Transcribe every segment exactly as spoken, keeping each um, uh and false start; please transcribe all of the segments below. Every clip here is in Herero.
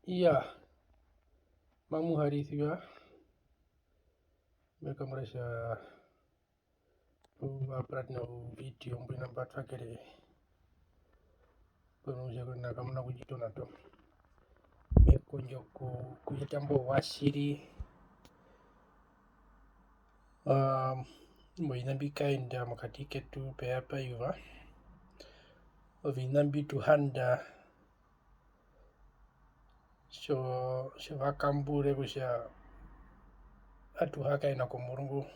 Iyaa, mamu harisiwa, me kambura kutja pu va puratena ouvideo mbwina mba twakere, peno kutja ku na kamuna kundjitona to. Me kondjo ku-, kuyeta mbo wa tjiri, aa, moviṋa mbi kaenda mokati ketu peya payuva, oviṋa mbi tu handa tjo-, tjovakambure kutja atu ha kaenda komurungu,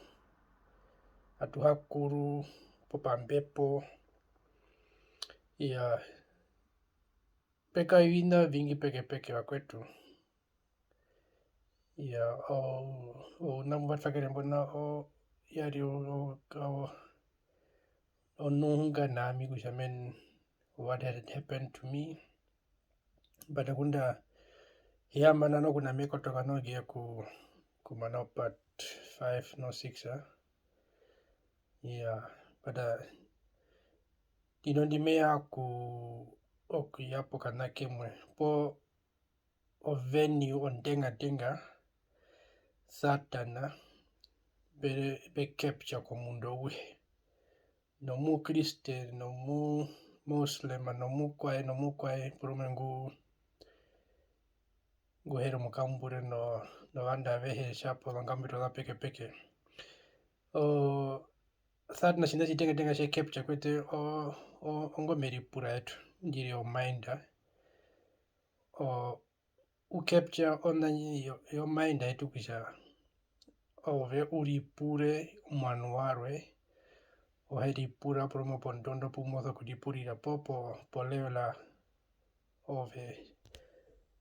atu ha kuru popambepo. Iyaa, pe kara oviṋa ovingi pekepeke vakwetu. Iyaa, o-, ouna mbu mba twakere mbona o-, ya ri o-, o-, o-, onunga na ami kutja men, what had happened to me. But ngunda hi ya mana noho, kuna me kotoka noho okuya ku-, kumana o part five no six, ah. Iyaa, but, ah, ndino ndi me ya ku-, okuya pokana kemwe, po oveni ondengandenga, Satana, ve-, ve capture komundu auhe. Nomukriste, nomu Moslem, nomukwae, nomukwae, porumwe ngu-, ngu he ri omukambure no-, novandu avehe, tjapo zongambiriro za pekepeke. O-, Satana otjiṋa otjitengatenga tje capture kwete o-, o-, ongomeripura yetu, ndji ri omaenda. O-, u capture onangi yo-, yomaenda yetu kutja ove u ripure omuano warwe, o he ripura porumwe pondondo pu mo sokuripurira poo po, po level ove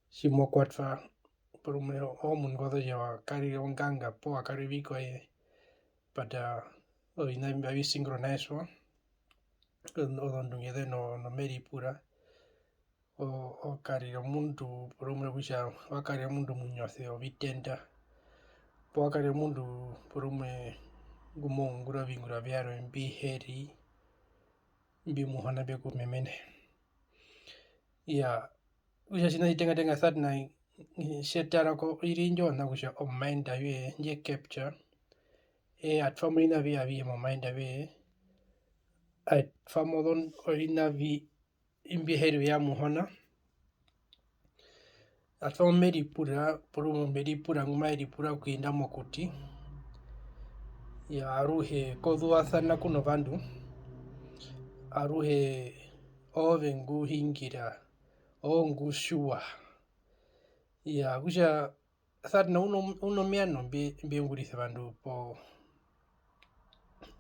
tji mo kwatwa, porumwe omundu ngo sokutja wa karire onganga poo wa karire ovikwaye, but, uh, oviṋa mbi avi synchronize, ozondunge zoye no-, nomeripura. O-, o karire omundu porumwe kutja wa karire omundu omunyose wovitenda, poo wa karire omundu porumwe ngu mo ungura oviungura vyarwe mbi he ri, mbi Muhona mbe ku memene. Iyaa, okutja otjiṋa otjitengatenga Satana tje tara ko, i ri indjo ona kutja omaenda yoye ndje capture, eye a twa mo oviṋa vyoye avihe momaenda yoye, a twa mo oviṋa vi-, imbi he ri vya Muhona. A twa mo omeripura, porumwe omeripura ngu maye ripura okuyenda mokuti. Iyaa, aruhe ko zuvasana ku novandu, aruhe oove ngu hungira, oove ngu tjiwa. Iyaa, okutja Satana u no-, u nomiano mbi-, mbi ungurisa ovandu po,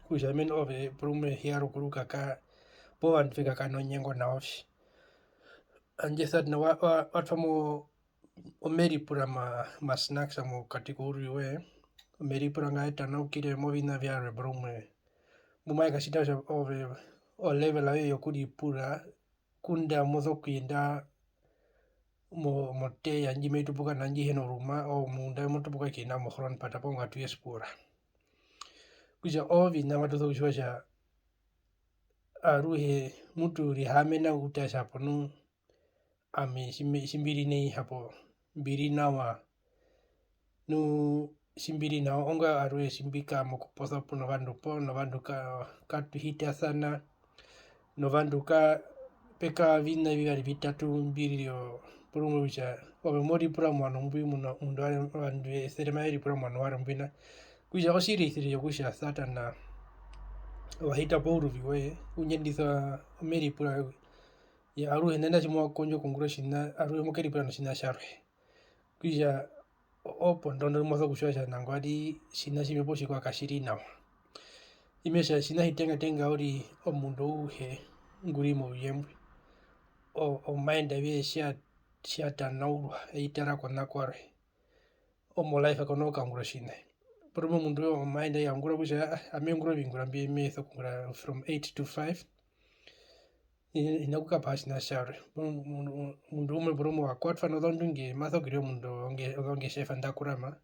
kutja mena ove porumwe hi ya rukuru kaka-, poo ovandu ve kakana onyengo na ove. Handje Satana wa, wa, wa twa mo omeripura ma, ma snacks mokati kouriri woye, omeripura nga ye tanaukire moviṋa vyarwe porumwe. Mbu maye katjita kutja ove o level yoye yokuripura ngunda mo sokuyenda mo-, moteya ndji mai tupuka na ndji hi na oruma, o munda mo tupuka okuyenda mo Grondpad poo ngatu ye Spoor. Okutja oviṋa matu sokutjiwa kutja aruhe mu tu rihaamena okutja hapo nu ami tji me-, tji mbi ri nai hapo mbi ri nawa. Nu tji mbi ri nawa, ongwaye aruhe tji mbi kara mokuposa pu novandu poo novandu ka-, katu hitasana, novandu ka-, pe kara oviṋa vivari vitatu mbi ri o-, porumwe kutja ove mo ripura omuano mbwi, omundu warwe, ovandu esere mave ripura omuano warwe mbwina. Okutja otjiraisiro tjokutja Satana wa hita pouruvi woye, u nyandisa omeripura woye. Iyaa, aruhe nanda tji mo kondjo okuungura otjiṋa, aruhe mo keripura notjiṋa tjarwe. Okutja o-, opondondo mo sokutjiwa kutja nangwari otjiṋa tjimwe poo tjikwao katji ri nawa. Imagine kutja otjiṋa otjitengatenga uriri omundu auhe ngu ri mouye mbwi, o-, omaenda woye tji ya, tji ya tanaurwa, e i tara kona kwarwe, omo life ko na kukaungura otjiṋa. Porumwe omundu omaenda ya ungura kutja, "Ah, ami me ungura oviungura mbi me sokuungura from eight to five." Hi-, hi na kukapaha otjiṋa tjarwe. Omundu, omundu umwe porumwe wa kwatwa nozondunge, ma sokurira omundu ozonge-, ozongetjefa nḓa kurama,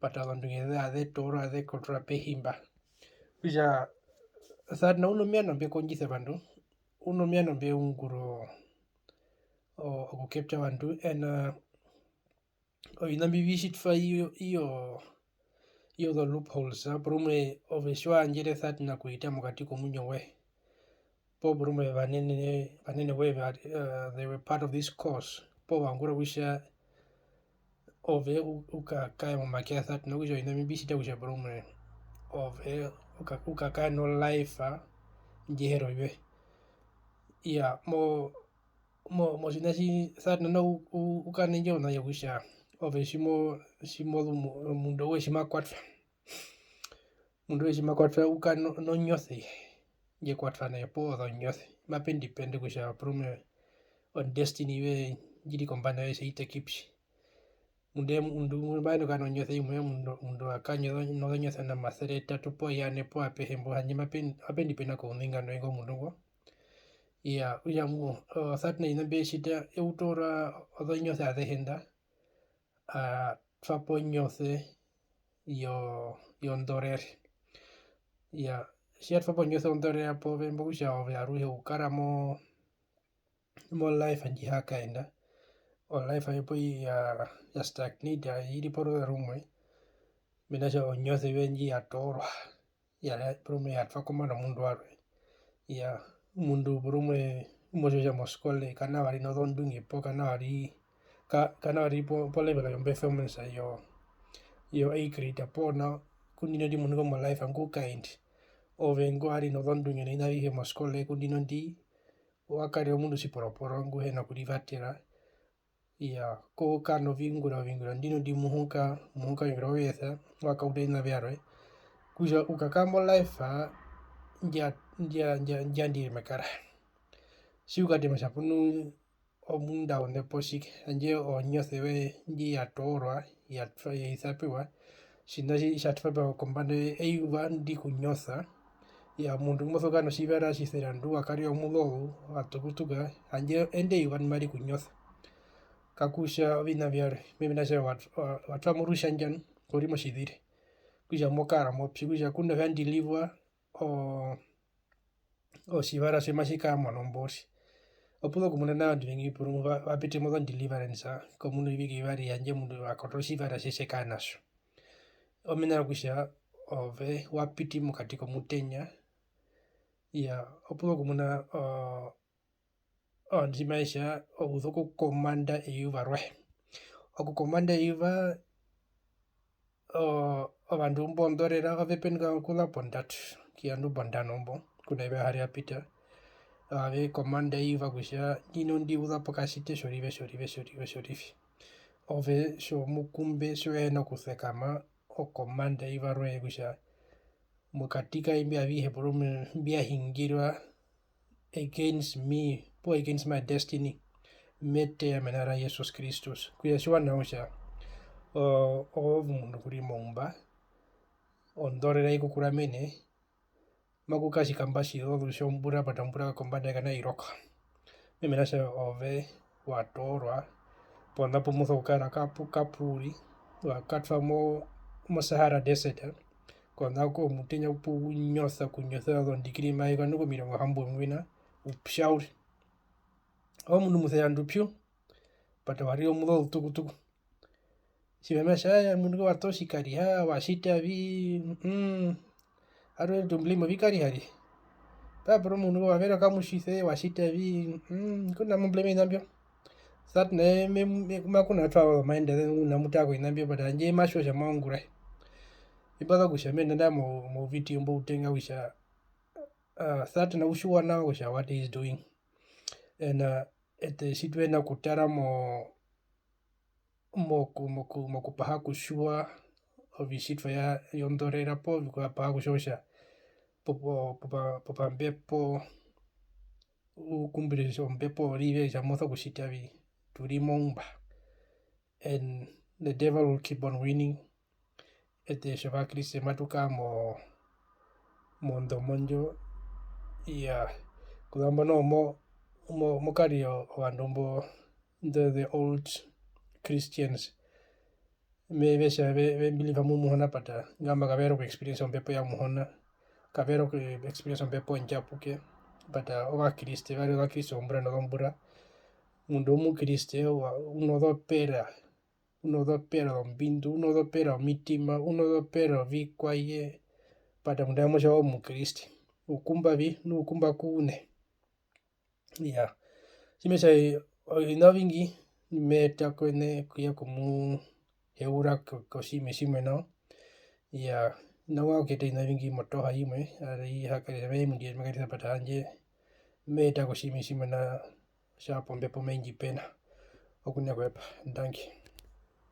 but ozondunge ze aze toora, aze kotora pehi mba. Okutja Satana u nomiano mbe kondjisa ovandu, u nomiano mbe ungura o-, o-, oku capture ovandu, and uh, oviṋa mbi vi tjitwa iyo iyo iyo zo loopholes, porumwe ove tji wa yandjere Satana okuhita mokati komuinyo woye, poo porumwe vanene vanene woye va uh, they were part of this course, poo va ungura kutja ove u- u kakare momake ya Satana, okutja oviṋa mbi mbi tjita kutja porumwe ove u ka- u kakare no life ndji he ri oyoye. Iyaa, mo- mo- motjiṋa tji Satana noho u- u- u kara nondjo nayo kutja ove tji mo- tji mo zu mu- omundu auhe tji ma kwatwa, omundu auhe tji ma kwatwa u kara no- nonyose, ndje kwatwa na yo poo ozonyose, mape ndipende kutja porumwe o destiny yoye ndji ri kombanda yoye tji i teki pi. Omundu umwe, omundu umwe ma yenene okukara nonyose imwe, omundu omundu a kara nozonyose omasere yetatu poo yane poo apehe mbo, handje mape mape ndipenda kouṋingandu we ingo omundu ngo. Iyaa, okutja mu- o Satana oviṋa mbi e tjita, e toora ozonyose azehe nda, a twa po onyose yo- yondorera. Iyaa, tji ya twa po onyose yondorera pove, mbo kutja ove aruhe u kara mo- mo life ndji ha kaenda, o life yoye po ya ya stagnate, i ri poruveze rumwe, mena rokutja onyose yoye ndji ya toorwa, ya porumwe ya twa kombanda yomundu warwe. Iyaa, omundu porumwe mo tjiwa kutja moskole ka na wa ri nozondunge poo ka na wa ri ka- ka na wa ri po- po level yo performance yo yo A grade poo nao, ku ndino ndi muhuka mo life ngu kaenda, ove ngu wa ri nozondunge noviṋa avihe moskole, ku ndino ndi wa karira omundu tjiporoporo ngu hi na kurivatera. Iyaa, ko ka noviungura, oviungura ndino ndi muhuka, muhuka oviungura ovyesa, wa kauta oviṋa vyarwe, kutja u kakara mo life ndja- ndja- ndja- ndja ndi ri mekara. Tji u katemwa kutja pu nu omundu a uṋe po tjike, handje onyose yoye ndji ya toorwa, ya twa- ya isa pewa, otjiṋa tji- tja twa pewa kombanda yoye eyuva ndi ku nyosa. Iyaa, omundu ngu mo sokukara notjivara tji serandu, wa karira omuzoozu, wa tukutuka, handje indi eyuva ndi mari ku nyosa. Kakutja oviṋa vyarwe, mena rokutja wa- wa- wa twa mo rutjandja nu, ko ri motjizire, okutja mo kara mo pi, okutja ngunda au ya deliverwa, o- otjivara tjoye matji kara monombori. Opu zo okumuna nao ovandu ovengi porumwe va- va piti mozo deliverance komundu oviṋa vivari, handje omundu a kotoora otjivara tje tje kara na tjo. Omena rokutja ove wa piti mokati komutenya, iyaa, opu zo okumuna o- o ndji mai tja okuza okukomanda eyuva roye. Okukomanda eyuva, o- ovandu mbo ndorera ove penduka okuza pondatu, okuyanda pondano mbo, ngunda ve ha ri ya pita, ave komanda eyuva kutja ndino ndi uza pokasite tjorive, tjorive, tjorive, tjorive. Ove tjomukumbe tji u hi na okusekama, o komanda eyuva roye kutja mokati kaimbi avihe porumwe mbya hingirwa against me poo against my destiny, me teya mena ra Jesus Kristus. Kutja tjiwa nawa kutja o- oove omundu ngu ri moumba, ondorera i ku kuramene, maku katjika mba tjizozu tjombura, pata ombura kombanda ya kana i roka. Mena rokutja ove wa toorwa pona pu mo sokukara, kapu, kapu u ri, wa katwa mo, mo Sahara Desert, kona komutenya pu u nyosa, okunyosa ozondikiri mai kanu komirongo hamboumwe na upya uriri. Ove omundu omuserandu pyu, but wa rire omuzo otukutuku. Tjimuna tja aya omundu ngo wa toora otjikariha, wa tjita vi, mm, aruhe tu blame ovikariha vye. Tjimuna omundu ngo wa vera okamutjise, wa tjita vi, mm, ngunda mo blame oviṋa mbyo. Satana eye me- me- ma kuna twa omaende ngunda mu tara koviṋa mbyo, but handje ma tjiwa kutja ma ungura. Imba za kutja me enda mo- mo video mbo utenga kutja, ah, Satana u tjiwa nawa kutja what he is doing. And, ah, eṱe tji tu hi na okutara mo- moku- moku- mokupaha kutjiwa ovitjitwa vya- vyondorera poo vikupaha kutjiwa kutja popa- popa- popambepo u kumbire kutja ombepo orive kutja mo sokutjita vi, tu ri moumba, and the devil will keep on winning. Eṱe otjovakriste matu kara mo- mondomo ndjo, iyaa, kuzambo noho mo- mo- mo karira ovandu mbo the, the old Christians, me- ve tja ve- ve believe mu Muhona, but ngamba kave ri oku experience ombepo ya Muhona, kave ri oku experience ombepo ondjapuke, but ovakriste, va ri ovakriste ozombura nozombura, omundu omukriste, wa-, u nozopera, u nozopera zombindu, u nozopera zomitima, u nozopera ovikwaye, but omundu auhe mo tja omukriste. U kumba vi, nu u kumba ku uṋe. Iyaa. Tji me tja oviṋa ovingi mbi me eta kweṋe okuya komuheura ko-, kotjiṋa tjimwe nao. Iyaa, nawa okuyeta oviṋa ovingi motoha imwe, ari i ha karisa, me hee mundie, me karisa pata handje, me eta kotjiṋa tjimwe nao, tja pombepo mai ndji pe na. Okuṋa okuhepa, ndangi.